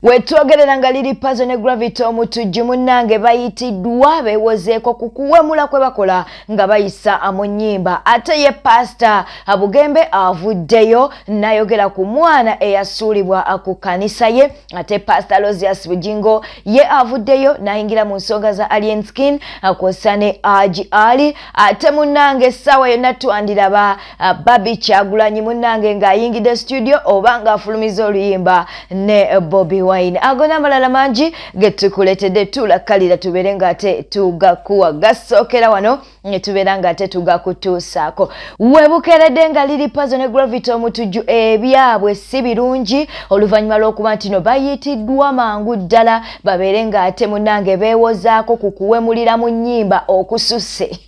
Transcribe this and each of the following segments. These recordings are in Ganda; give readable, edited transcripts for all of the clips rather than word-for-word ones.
Wetwogerera nga Lili Pazo ne Gravity Omutujju munnange bayitiddwa beewozeeko ku kuwemula kwe bakola nga bayisa mu nnyimba. Ate ye Pasita Bugembe avuddeyo n'ayogera ku mwana eyasuulibwa ku kkanisa ye. Ate Pasita Aloysius Bugingo ye avuddeyo n'ayingira mu nsonga za Alien Skin kwossa ne Haji Ali. Ate munnange essaawa yonna twandiraba Barbie Kyagulanyi munnange ng'ayingidde studio oba ng'afulumiza oluyimba ne Bobi Wine. Ago n'amalala mangi ge tukuleetedde, tuulakalira tubeere ng'ate tugakuwa gasookera wano ne tubeera ng'ate tugakutuusaako. Webukeredde nga Lili Pazo ne Gravity Omutujju ebyabwe si birungi oluvannyuma lw'okuba nti no bayitiddwa mangu ddala babeere ng'ate munnange beewozaako ku kuwemulira mu nnyimba okususse.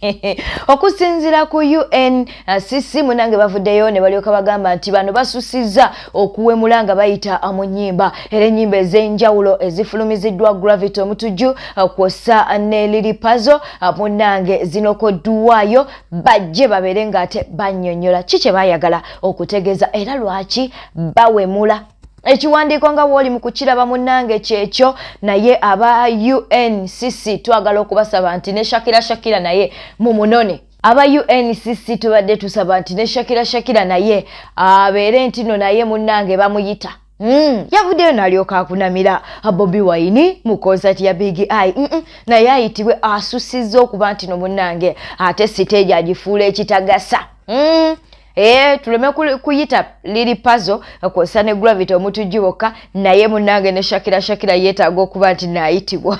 Okusinziira ku UNCC munnange bavuddeyo ne balyoka bagamba nti bano basusizza okuwemula nga bayita mu nnyimba, era ennyimba ez'enjawulo ezifulumiziddwa Gravity Omutujju kwossa ne Lili Pazo munnange zinokoddwayo bajje babeere ng'ate bannyonnyola ki kye baayagala okutegeeza era lwaki bawemula. Ekiwandiiko nga bw'oli mu kukiraba munnange kyekyo, naye aba UNCC twagala okubasaba nti ne Shakira Shakira naye mumunone. Aba UNCC tubadde tusaba nti ne Shakira Shakira naye abeere nti no naye munnange bamuyita. Yavuddeyo n'alyoka akunamira Bobi Wine mu konsati ya Big Eye. Naye ayitibwe asusizza okuba nti no munnange ate siteegi agifuula ekitagasa. Tuleme kuyita Lili Pazo kwossa ne Gravity Omutujju bokka, naye munnange ne Shakira Shakira yeetaaga okuba nti naayitibwa.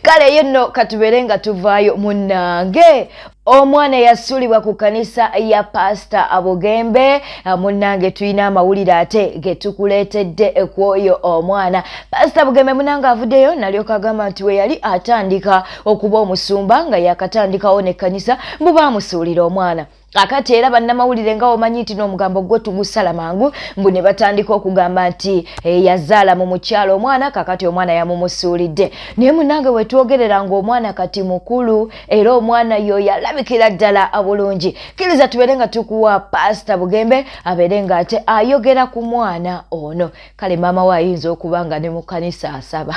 Kale ye nno katubeere nga tuvaayo munnange. Omwana yasuulibwa ku kkanisa ya Pasita Bugembe munnange tulina amawulire ate ge tukuleetedde ku oyo omwana. Pasita Bugembe munnange avuddeyo n'alyoka agamba nti we yali atandika okuba omusumba nga yakatandikawo n'ekkanisa mbu baamusuulira omwana. Akati era bannamawulire nga omanyi nti n'omugambo gwe tugusala mangu, mbu ne batandika okugamba nti yazaala mu mukyalo omwana, kakati omwana yamumusuulidde. Naye munnange wetwogerera ng'omwana kati mukulu era omwana yo yalabikira ddala bulungi. Kkiriza tubeere nga tukuwa Pasita Bugembe abeere ng'ate ayogera ku mwana ono. Kale maama we ayinza okuba nga ne mu kkanisa asaba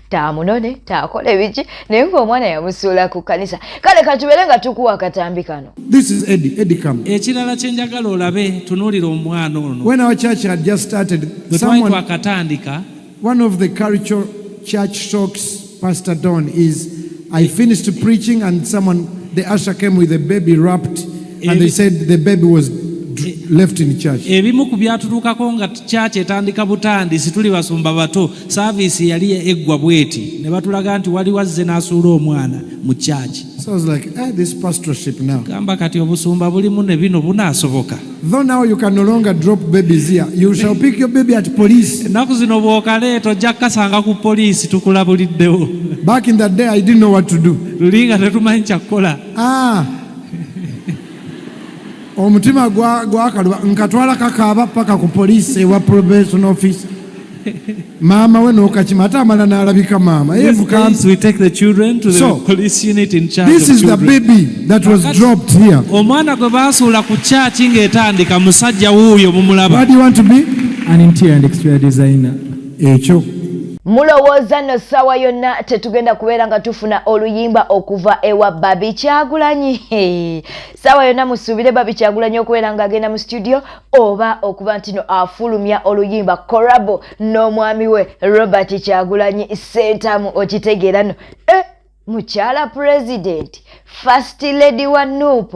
taamunone taakola ebiki, naye ng'omwana yamusuula ku kkanisa. Kale katubeere nga tukuwa akatambi kano. This is Eddie. Eddie, come. Ekirala kye njagala olabe, tunuulira omwana ono. When our church had just started, Bwe twali someone, twakatandika, one of the cultural church shocks, Pastor Don, is I finished preaching and someone, the usher came with a baby wrapped and they said the baby was left in church. Ebimu ku byatutuukako nga kyaki etandika butandisi, tuli basumba bato, service yali eggwa bweti ne batulaga nti wali wazze n'asuula omwana mu kyaki. So I was like, "Eh, this pastorship now." Gamba kati obusumba bulimu ne bino bunaasoboka. Though now you can no longer drop babies here, you shall pick your baby at police. Ennaku zino bw'okaleeta ojja kukasanga ku poliisi, tukulabuliddewo. Back in that day, I didn't know what to do. Luli nga tetumanyi kyakukola. Ah. Omutima gwakaluba nkatwala kakaaba paka ku poliisi ewa probation office, maama we n'okakima ate amala n'alabika maama. These days we take the children to the So, police unit in charge this of is the children. baby that was dropped here. Omwana gwe baasuula ku kyaki ng'etandika musajja wuuyo mumulaba. What do you want to be? An interior and exterior designer. Ekyo. Mulowooza nno ssaawa yonna tetugenda kubeera nga tufuna oluyimba okuva ewa Barbie Kyagulanyi? Ssaawa yonna musuubire Barbie Kyagulanyi okubeera ng'agenda mu studio oba okuba nti no afulumya oluyimba collabo n'omwami we Robert Kyagulanyi Ssentamu. Okitegeera nno, mukyala president, first lady wa NUP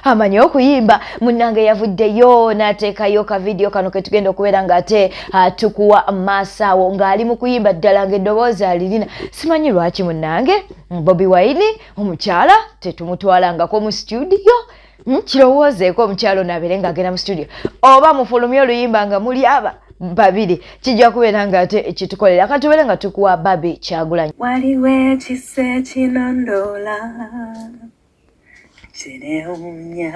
amanyi okuyimba munnange, yavuddeyo n'ateekayo ka vidiyo kano ketugenda okubeera ng'ate tukuwa maaso awo ng'ali mu kuyimba ddala ng'eddoboozi alirina. Simanyi lwaki munnange Bobi Wine omukyala tetumutwalangako mu studio. Kirowoozeeko omukyala ono abeere ng'agenda mu studio oba mufulumye oluyimba nga muli aba babiri, kijja kubeera nga ate kitukolera. Katubeere nga tukuwa Barbie Kyagulanyi. Waliwo ekisa ekinondoola kyenewuunya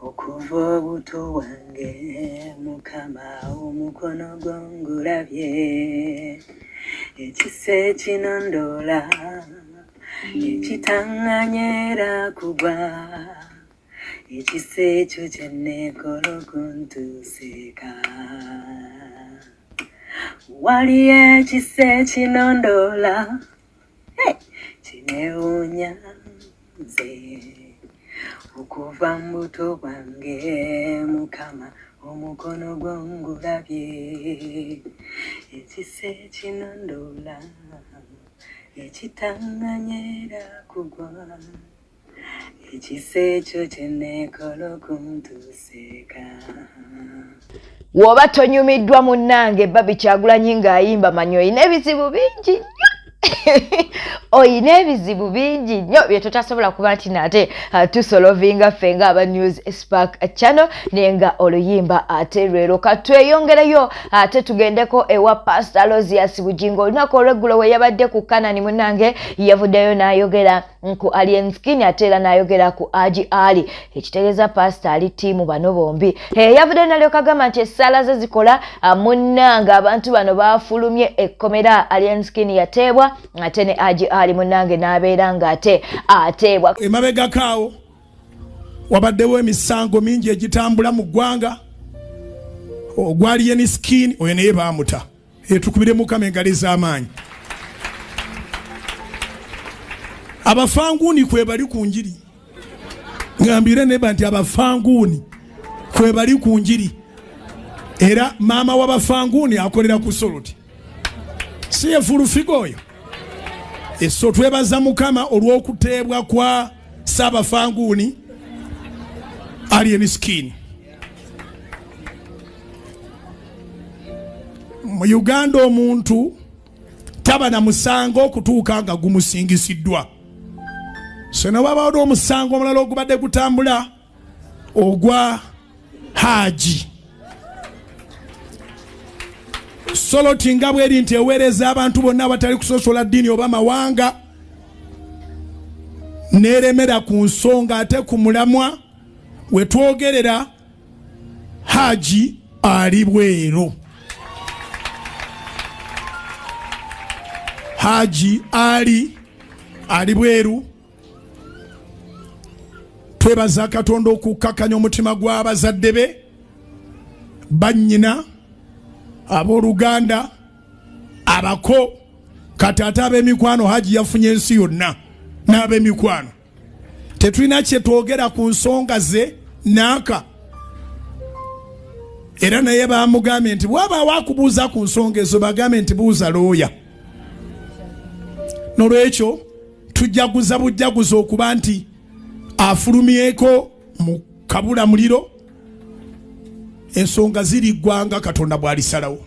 okuva obuto bwange, Mukama omukono gwo ngulabye. Ekisa ekinondoola ekitaŋŋanya era kugwa. Ekisa ekyo kye neekola okuntuuseeka. Waliyo ekisa ekinondoola, hey, kinewuunya nze. Okuva mu buto bwange Mukama omukono gwo ngulabye. Ekisa ekinondoola ekitaŋŋanyera kugwa. Ekisa ekyo kye neekola okuntuuseeka. Woba tonyumiddwa munnange Barbie Kyagulanyi ng'ayimba manya olina ebizibu bingi nnyo. Olina ebizibu bingi nnyo bye tutasobola kuba nti nate tusolovinga ffe nga aba News Spark Channel, naye nga oluyimba ate lwero. Katweyongereyo ate tugendeko ewa Pastor Aloysius Bugingo. Olunaku olw'eggulo we yabadde ku Kanani munnange yavuddeyo n'ayogera ku Alien Skin ate era n'ayogera ku Haji Ali, ekitegeeza pasita ali ttiimu bano bombi. Yavuddeyo n'alyoka agamba nti essaala ze zikola munnange abantu bano baafulumye ekkomera. Alien Skin yateebwa ate ne Haji Ali munnange n'abeera ng'ate ateebwa. Emabegako awo wabaddewo emisango mingi egitambula mu ggwanga. Ogwa Alien Skin oyo naye baamuta. Etukubire Mukama engalo ez'amaanyi. Abafanguuni kwebali ku njiri. Ngambire neba nti abafanguuni kwebali ku njiri. Era maama w'abafanguuni akolera ku soloti. Si ye fulufiga oyo. Eso twebaza Mukama olw'okuteebwa kwa Ssaabafanguuni Alien Skin. Mu Uganda omuntu taba na musango okutuuka nga gumusingisiddwa. So ne wabaawo omusango omulala ogubadde gutambula ogwa Haji Soloti, nga bweri nti eweereza abantu bonna abatali kusosola ddiini oba mawanga, n'eremera ku nsonga ate ku mulamwa we twogerera Haji ali bweru. Haji Ali ali bweru. Twebaza Katonda okukkakanya omutima gw'abazadde be, bannyina, abooluganda, abako, kati ate ab'emikwano. Haji yafunye ensi yonna n'ab'emikwano. Tetulina kye twogera ku nsonga ze naaka. Era naye bamugambye nti bw'abaawo akubuuza ku nsonga ezo bagambe nti buuza looya. N'olwekyo tujaguza bujaguza okuba nti afulumyeko mu kabula muliro. Ensonga ziri ggwanga Katonda bw'alisalawo.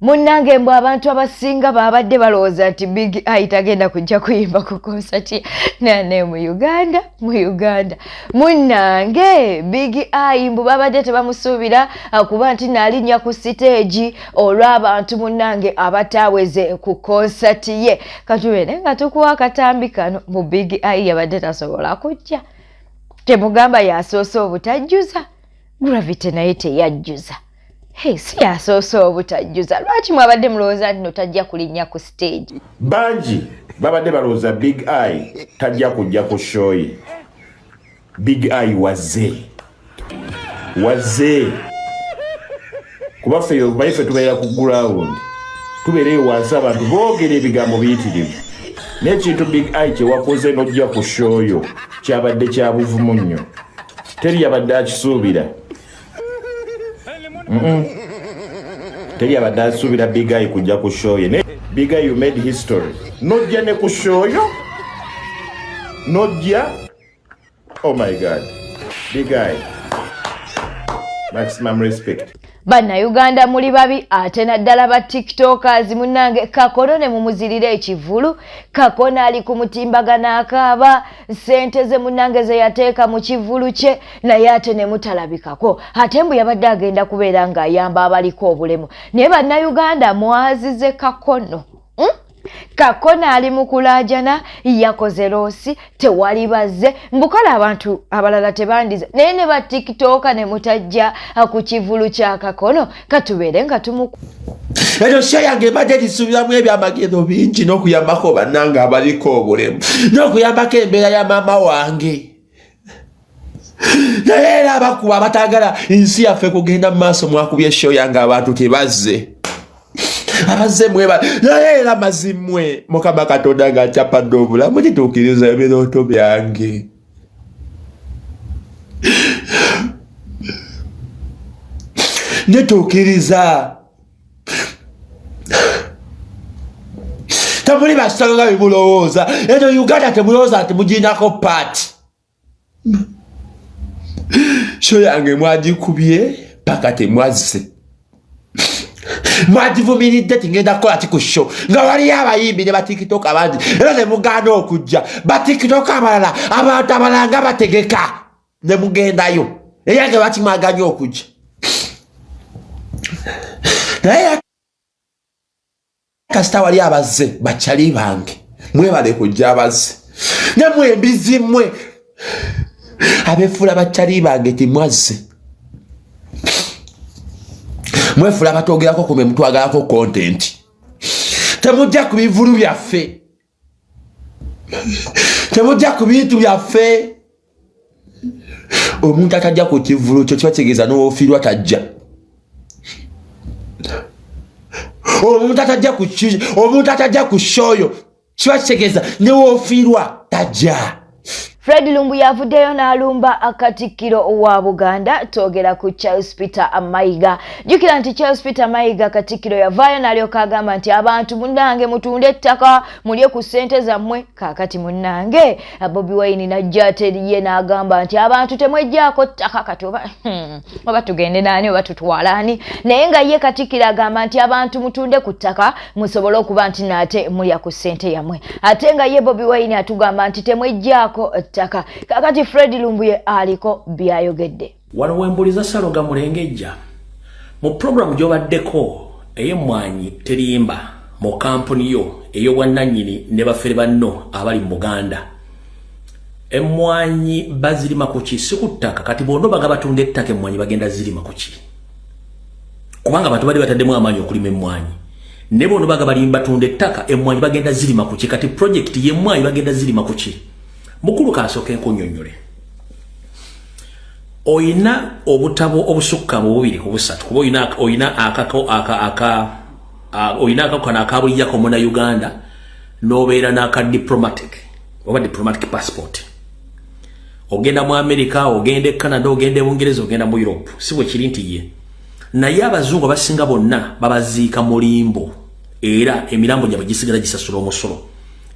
Munnange mbwe abantu abasinga babadde balowooza nti Big Eye tagenda kujja kuyimba ku konsati nane mu Uganda. Mu Uganda munnange Big Eye mbu babadde tebamusuubira kuba nti naalinnya ku siteegi olw'abantu munnange abataaweze ku konsati ye. Katubeere nga tukuwa akatambi kano mu Big Eye yabadde tasobola kujja. Temugamba yasoose obutajjuza, Gravity naye teyajjuza. Hey, si yasoose obutajjuza. Lwaki mwabadde mulowooza nti no tajja kulinnya ku stage? Bangi babadde balowooza Big Eye tajja kujja ku show ye. Big Eye wazze. Wazze. Kuba ffe omanyi ffe tubeera ku ground. Tubeereyo wansi abantu boogera ebigambo biyitirivu. N'ekintu Big Eye kye wakoze n'ojja ku show yo kyabadde kya buvumu nnyo. Teri yabadde akisuubira. Teri abadde asuubira Big Eye kujja ku show ye. Big Eye, you made history. Nojja ne ku show yo. Nojja. Oh my God. Big Eye. Maximum respect. Bannayuganda muli babi ate naddala ba tiktokers munnange. Kakono ne mumuzirira ekivulu. Kakono ali ku mutimbagano akaaba ssente ze munnange ze yateeka mu kivulu kye, naye ate ne mutalabikako. Ate mbu yabadde agenda kubeera ng'ayamba abaliko obulemu, naye bannayuganda mwazize Kakono. Kakono ali mu kulaajana, yakoze loosi, tewali bazze. Mbukala abantu abalala tebandize, naye ne ba tiktoka ne mutajja ku kivulu kya Kakono. Katubeere nga tumu Eno show yange ebadde lisuubiramu ebyamagero bingi n'okuyambako bannange abaliko obulemu n'okuyambako embeera ya maama wange. Naye era abakuba abatagala nsi yaffe kugenda mu maaso, mwakubye show yange, abantu tebazze, abazze mweba. Naye era mazimwe, Mukama Katonda nga akyapadde obulamu, kituukiriza ebirooto byange. Ndituukiriza. Temuli basitalo nga bimulowooza. Eno Uganda temulowooza nti muginako paati. Sho yange mwagikubye paka temwazze, mwagivumiridde. Tingenda kukola ki ku sho nga waliyo abayimbi ne batikitoka bangi, era ne mugaana okujja? Batikitoka abalala, abantu abalala nga bategeka ne mugendayo, eyange lwaki mwaganye okujja? Naye kasita wali abazze, bakyali bange, mwebale kujja. Abazze namwe embizi mmwe abefuula bakyali bange timwazze. Mwefuula abatwogerako kume mutwagalako content. Temujja ku bivulu byaffe, temujja ku bintu byaffe. Omuntu atajja ku kivulu kyo kiba kitegeeza n'ofiirwa tajja. Omuntu atajja ku omuntu atajja ku show yo kiba kitegeeza newoofiirwa tajja. Fred Lumbu yavuddeyo n'alumba Katikkiro wa Buganda. Twogera ku Charles Peter Mayiga. Jjukira nti Charles Peter Mayiga Katikkiro yavaayo n'alyoka agamba nti abantu munnange mutunde ettaka mulye ku ssente zammwe. Kaakati munnange Bobi Wine najja ate ye n'agamba nti abantu temwejjaako ttaka. Kati oba tugende naani, oba tutwala ani? Naye nga ye Katikkiro agamba nti abantu mutunde ku ttaka musobole okuba nti naate mulya ku ssente yammwe, ate nga ye Bobi Wine atugamba nti temwejjaako ttaka. Kakati Fred Lumbuye aliko byayogedde. Wano wembuliza Saloga Mulengejja mu puroguramu gy'obaddeko ey'Emmwanyi Terimba mu kampuni yo ey'obwannannyini ne bafere banno abali mu Buganda. Emmwanyi bazirima ku ki? Si ku ttaka? Kati bonna baga batunda ettaka, emmwanyi bagenda zirima ku ki? Kubanga abantu bali bataddemu amaanyi okulima emmwanyi, ne bono baga balimi batunda ettaka, emmwanyi bagenda zirima ku ki? Kati projekiti y'emmwanyi bagenda zirima ku ki? Mukulu, kansooke nkunnyonnyole. Oyina obutabo obusukka mu bubiri ku busatu, kuba oyina akako aka aka oyina akako kano akabulijjako muna Uganda, n'obeera n'aka diplomatic oba diplomatic passport. Ogenda mu America, ogenda e Canada, ogenda e Bungereza, ogenda mu Europe, si bwe kiri nti ye? Naye abazungu abasinga bonna babaziika mu limbo, era emirambo gyabwe gisigala gisasula omusolo,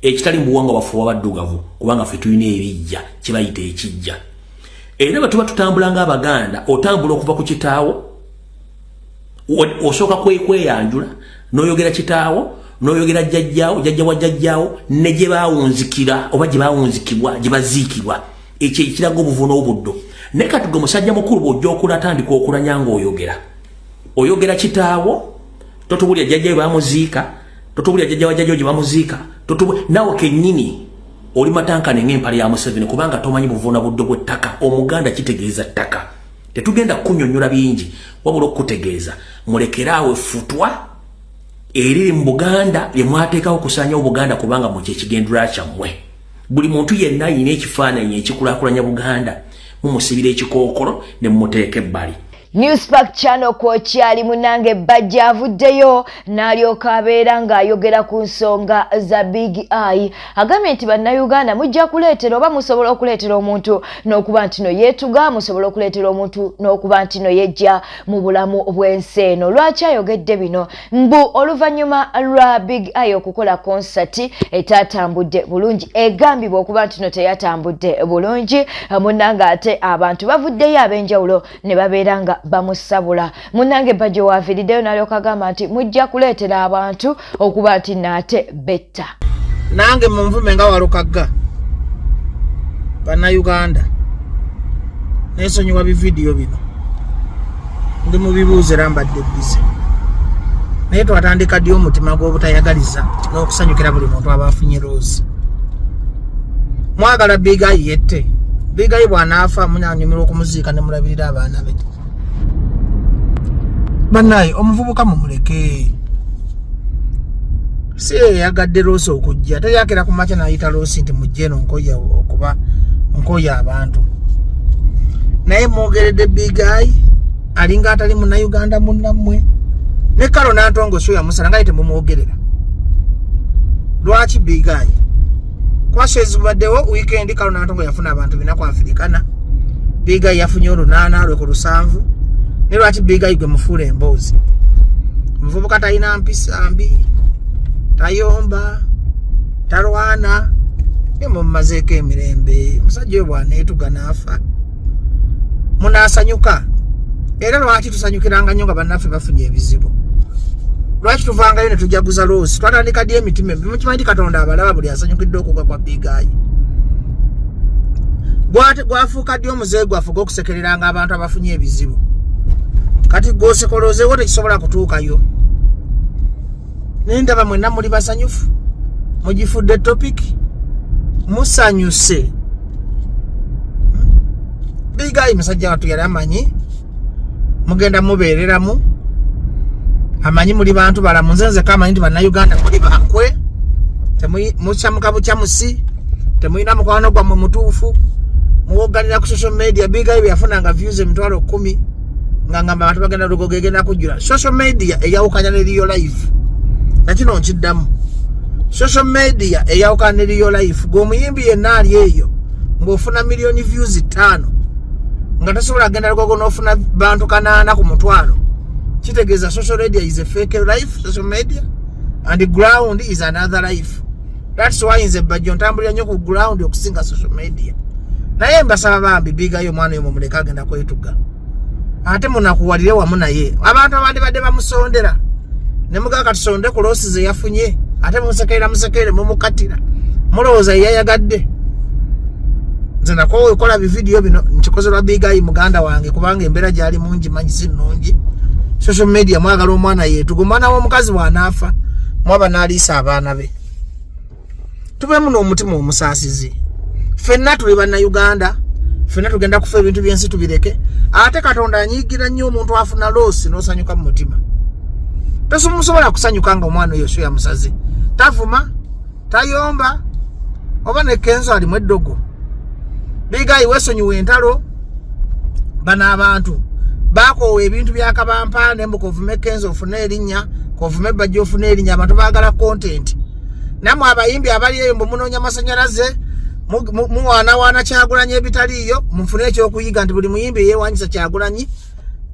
ekitali mu buwangwa bwaffe wabaddugavu, kubanga ffe tulina ebijja kye bayita ekijja. Era bwe tuba tutambula ng'Abaganda, otambula okuva ku kitaawo, osooka kweyanjula n'oyogera kitaawo, n'oyogera jjajjaawo, jjajja wa jjajjaawo, ne gye baawunzikira oba gye baawunzikibwa, gye baziikibwa. Ekyo ekiraga obuvu n'obuddo. Naye kati gwe musajja mukulu, bw'ojja okula, tandika okulanya ng'oyogera, oyogera kitaawo, totubulya jjajja we bamuziika, totubulya jjajja wa jjajja gye bamuziika. Naawe kennyini oli matankane ng'empale ya Museveni, kubanga tomanyi buvuuna buddo bw'ettaka. Omuganda kitegeeza ttaka. Tetugenda kunyonnyola bingi, wabula okukutegeeza mulekeraawo effutwa eriri mu Buganda lye mwateekawo okusaanyawo Buganda, kubanga mu kyekigendera kyammwe. Buli muntu yenna ayina ekifaananyi ekikulaakulanya Buganda mumusibira ekikookolo ne mumuteeka ebbali. Newspark Channel kwokyali munange. Bajja avuddeyo n'alyoka abeera ng'ayogera ku nsonga za Big Eye. Agambye nti Bannayuganda mujja kuleetera oba musobola okuleetera omuntu n'okuba nti no yeetuga, musobola okuleetera omuntu n'okuba nti no yejja mu bulamu bw'ensi eno. Lwaki ayogedde bino? Mbu oluvannyuma lwa Big Eye okukola konsati etatambudde bulungi, egambibwa okuba nti no teyatambudde bulungi munnange, ate abantu bavuddeyo ab'enjawulo ne babeera nga bamusabula. Munnange Bajjo waaviiriddeyo n'alyoka agamba nti mujja kuleetera abantu okuba nti naate betta. Nange munvume nga Walukagga. Bannayuganda, nensonyiwa bividiyo bino, ndi mu bibuuzo era mbadde busy, naye twatandika ddi omutima gw'obutayagaliza n'okusanyukira buli muntu aba afunye rose? Mwagala Big Eye yette. Big Eye bw'anaafa munanyumirwa okumuziika ne mulabirira abaana be. Bannaye, omuvubuka mumuleke. Si yeyagadde Rose okujja, teyakera ku makya nayita Rose nti mujje eno, nkoya okuba nkoya abantu. Naye mwogeredde Big Eye alinga atali Munnayuganda munnammwe. Ne Kalo Nantongo sho yamusala nga ye temumwogerera. Lwaki Big Eye? Kuba show ezibaddewo weekend, Kalo Nantongo yafuna abantu bina ku Africana, Big Eye yafunye 800 lwe ku 700. Ne lwaki Big Eye gwe mufuula emboozi? Omuvubuka talina mpisa mbi, tayomba, talwana, naye mumumazeeko emirembe. Omusajja oyo bw'aneetuga n'afa munaasanyuka? Era lwaki tusanyukiranga nnyo nga bannaffe bafunye ebizibu? Lwaki tuvangayo ne tujaguza loss? Twatandika ddi emitima emibi? Mukimanyi nti Katonda abalaba buli asanyukidde okugwa kwa Big Eye? Gwafuuka ddi omuze gwaffe ogw'okusekereranga abantu abafunye ebizibu? Kati gwosekolozeewo tekisobola kutuukayo. Naye ndaba mwenna muli basanyufu, mugifudde topic, musanyuse. Big Eye musajja wattu yali amanyi mugenda mubeereramu, amanyi muli bantu balamu. Nze nzeka amanyi nti Bannayuganda muli bankwe, mukyamuka bukyamusi, temulina mukwano gwammwe mutuufu, muwogganira ku social media. Big Eye bwe yafunanga views 10,000 nga ngamba abantu bagenda Lugogo egenda kujjula. Social media eyawukanya ne real life. Nakino nkiddamu, social media eyawukana ne real life. Gwe omuyimbi yenna ali eyo ng'ofuna miliyoni views 5 nga tosobola kugenda Lugogo n'ofuna bantu 800 ku 100,000, kitegeeza social media is a fake life. Social media and ground is another life. That's why nze Bajjo ntambulira nnyo ku ground okusinga social media. Naye mbasaba bambi, Big Eye omwana oyo mumuleke, agenda kwetuga ate munakuwalire wamu naye. Abantu abandi badde bamusondera ne mugaa katusonde ku loss ze yafunye, ate mumusekerera, musekere, mumukatira, mulowooza yeyayagadde. Nze nakoowa ekola bividiyo bino, nkikoze lwa Big Eye muganda wange, kubanga embeera gyali mungi manyi si nnungi. Social media mwagala omwana yeetuga, omwana w'omukazi bw'anaafa mwaba n'aliisa abaana be. Tubeemu n'omutima omusaasizi. Ffenna tuli Bannayuganda, ffenna tugenda kufa, ebintu by'ensi tubireke. Ate Katonda anyiigira nnyo omuntu afuna loss n'osanyuka mu mutima. Tosobola kusanyuka nga omwana oyo so yamusaze, tavuma, tayomba, oba ne Kenzo alimu eddogo. Big Eye weesonyiwa entalo. Bano abantu bakoowa ebintu byakabampaane mbu kovume Kenzo ofune erinnya, kovume Bajja ofune erinnya. Abantu baagala content. Namwe abayimbi abali eyo mbu munoonya masanyalaze, muwaanawaana Kyagulanyi ebitaliiyo, mufune ekyokuyiga nti buli muyimbi yeewanyisa Kyagulanyi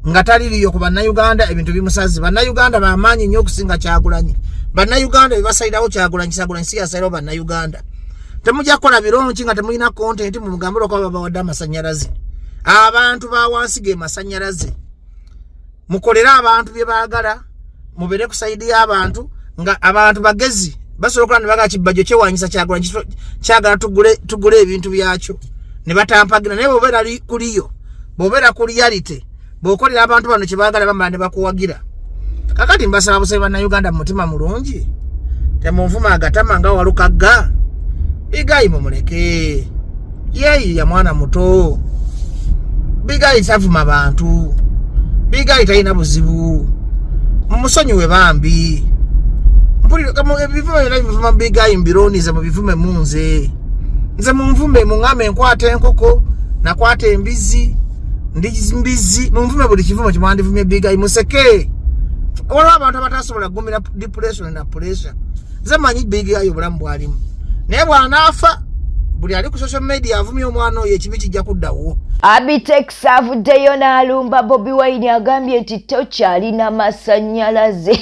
nga taliriyo ku Bannayuganda, ebintu bimusazi. Bannayuganda bamaanyi nnyo okusinga Kyagulanyi. Bannayuganda bebasalirawo Kyagulanyi, Kyagulanyi si yasalirawo Bannayuganda. Temujja kukola birungi nga temulina content. Mumugambe olwokuba babawadde amasanyalaze, abantu ba wansi ge masanyalaze. Mukolere abantu bye baagala, mubeere ku side y'abantu. Nga abantu bagezi, basobola okukola ne bagaa kibajjo kyewanyisa Kyagulanyi, kyagala tugule ebintu byakyo ne batampagira. Naye bw'obeera kuliyo, bw'obeera ku reality, bw'okolera abantu bano kye baagala, bamala ne bakuwagira. Kakati mbasaba busabi Bannayuganda mu mutima mulungi, temunvuma agatama nga walukagga. Big Eye mumuleke, yeeyiya, mwana muto. Big Eye tavuma bantu, Big Eye talina buzibu, mumusonyiwe bambi. Mpulira ebivume byonna bivuma Big Eye, mbironize, mubivume munze nze munvume, muŋŋambe enkwata enkoko, nakwata embizi, ndi mbizi, munvume buli kivumo kimwandivumye Big Eye, museke. Waliwo abantu abatasobola kugumira depression na pressure. Nze manyi Big Eye obulamu bwalimu, naye bw'anaafa buli ali ku social media avumye omwana oyo, ekibi kijja kuddawo. Abitex avuddeyo n'alumba Bobi Wine, agambye nti tokyalina masannyalaze.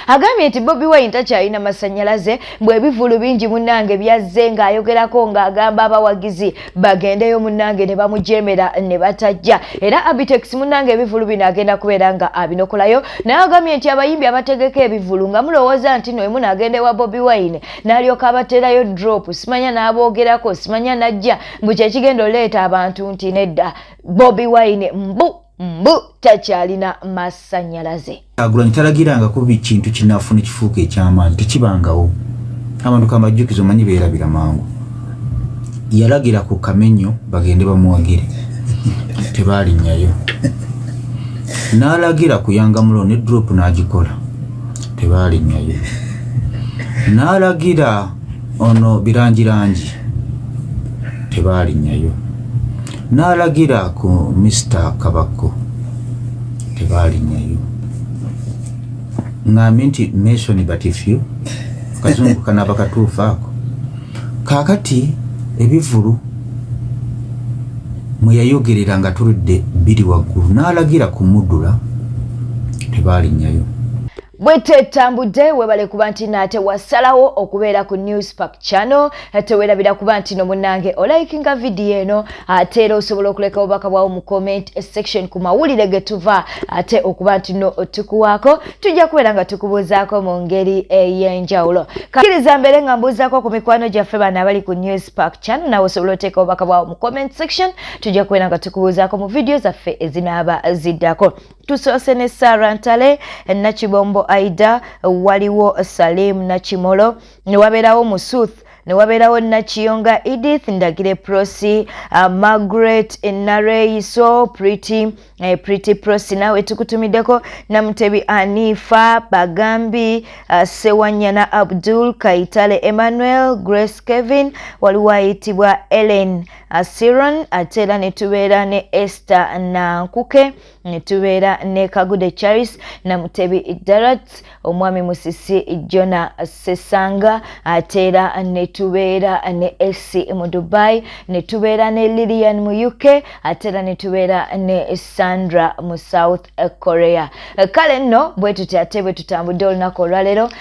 Agambye nti Bobi Wine takyalina masannyalaze, bwe ebivulu bingi munnange byazze ng'ayogerako ng'agamba abawagizi bagendeyo munnange ne bamujemera ne batajja. Era Abitex munnange ebivulu bino agenda kubeera nga abinokolayo, naye agambye nti abayimbi abategeka ebivulu nga mulowooza nti no emu naagenda ewa Bobi Wine n'alyoka abateerayo drop, simanya n'aboogerako, simanya najja mbu kyekigenda oleeta abantu, nti nedda, Bobi Wine mbu mbu takyalina masannyalaze. Kyagulanyi talagirangako kintu kinafu ne kifuuka ekyamaanyi, tekibangawo. Abantu kambajjukiza, omanyi beerabira mangu. Yalagira ku Kamenyo bagende bamuwagire, tebaalinnyayo. N'alagira ku Yangamulo ne drop n'agikola, tebaalinnyayo. N'alagira ono Birangirangi, tebaalinnyayo. N'alagira ku Mr Kabako, tebaalinyayo. Ŋŋambye nti mention but few, kazungu kanaaba katuufu ako. Kaakati ebivulu mwe yayogerera nga tuludde bbiri waggulu, n'alagira ku Mudula, tebaalinyayo. Bwetetambudde, webale kuba nti naate wasalawo okubeera ku Newspark Channel. Tewerabira kuba nti no munnange olikinga vidiyo eno, ate era osobola okuleka obubaka bwawo mu comment section ku mawulire ge tuva ate okuba nti no tukuwaako. Tujja kubeera nga tukubuuzaako mu ngeri ey'enjawulo. Kkiriza mbeere nga mbuuzaako ku mikwano gyaffe bano abali ku Newspark Channel. Nawe osobola oteeka obubaka bwawo mu comment section, tujja kubeera nga tukubuuzaako mu vidiyo zaffe ezinaaba ziddako. Tusoose ne Sara Ntale Nakibombo, Aida, waliwo Salim Nakimolo, ne wabeerawo Musuth, ne wabeerawo Nakiyonga Edith, Ndagire Prosi, Margaret Nareiso, Pretty, Pretty Prosi, nawe tukutumiddeko. Namutebi Anifa Bagambi, Sewanyana Abdul, Kaitale Emmanuel, Grace Kevin, waliwo ayitibwa Ellen Siron, ate era ne tubeera ne Esther Nankuke, ne tubeera ne Kagude Charis, Namutebi Darat, omwami Musisi Jona Sesanga, ate era ne tubeera ne Esi mu Dubai, ne tubeera ne Lilian mu UK, ate era ne tubeera ne Sandra mu South Korea. Kale nno bwe tuti ate bwe tutambudde olunaku olwaleero.